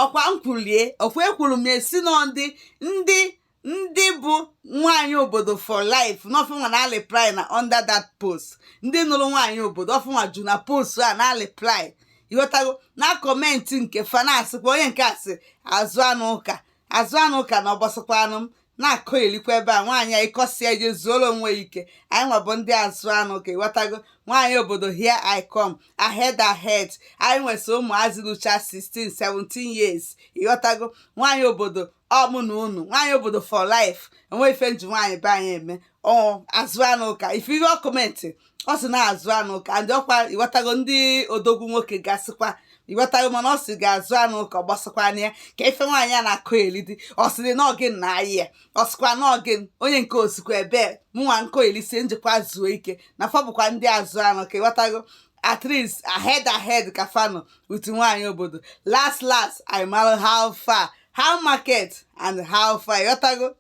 Ọkwa m kwulie, ọkwa ekwuru m esi nọ ndị ndị ndị bụ nwaanyị obodo for life n'ọfụnwa na reply na under that post. Ndị nụrụ nwaanyị obodo ọfụnwa ju na post a na reply, ịghọtago, na comment nke fa na-asịkwa onye nke a sị azụ anụ ụka, azụ anụ ụka na ọgbasịkwa anụ m na-akọ elikwa ebe a. Nwaanyị a ịkọsịa ije zuoro onwe ya ike. Anyị nwa bụ ndị azụ anụ ka, ịghọtago? Nwaanyị obodo, here I come, ahead ahead. Anyị nwesị ụmụazị lucha 16 17 years, ịghọtago? Nwaanyị obodo, ọ mụ na unu, nwaanyị obodo for life. Enwe ife nji nwaanyị be anyị eme. Ọ azụ anụ ụka ife ihe ọ comment, ọ sị na azụ anụ ụka ndị ọkwa, ịghọtago? Ndị odogwu nwoke gasịkwa, ịghọtago? Mana ọ sị ga-azụ anụ ụka gbasakwa ya ka ife nwaanyị a na-akọ elidi. Ọ sịrị na ọgị na ayị ya, ọ sịkwa na ọgị onye nke osikwa ebe mụnwa nkọ elisie njikwa zuo ike na fa bụkwa ndị azụ anụ ka, ịghọtago? At least ahead ahead ka fanụ with nwaanyị obodo. Last last, I mara how far, how market and how far, ịghọtago?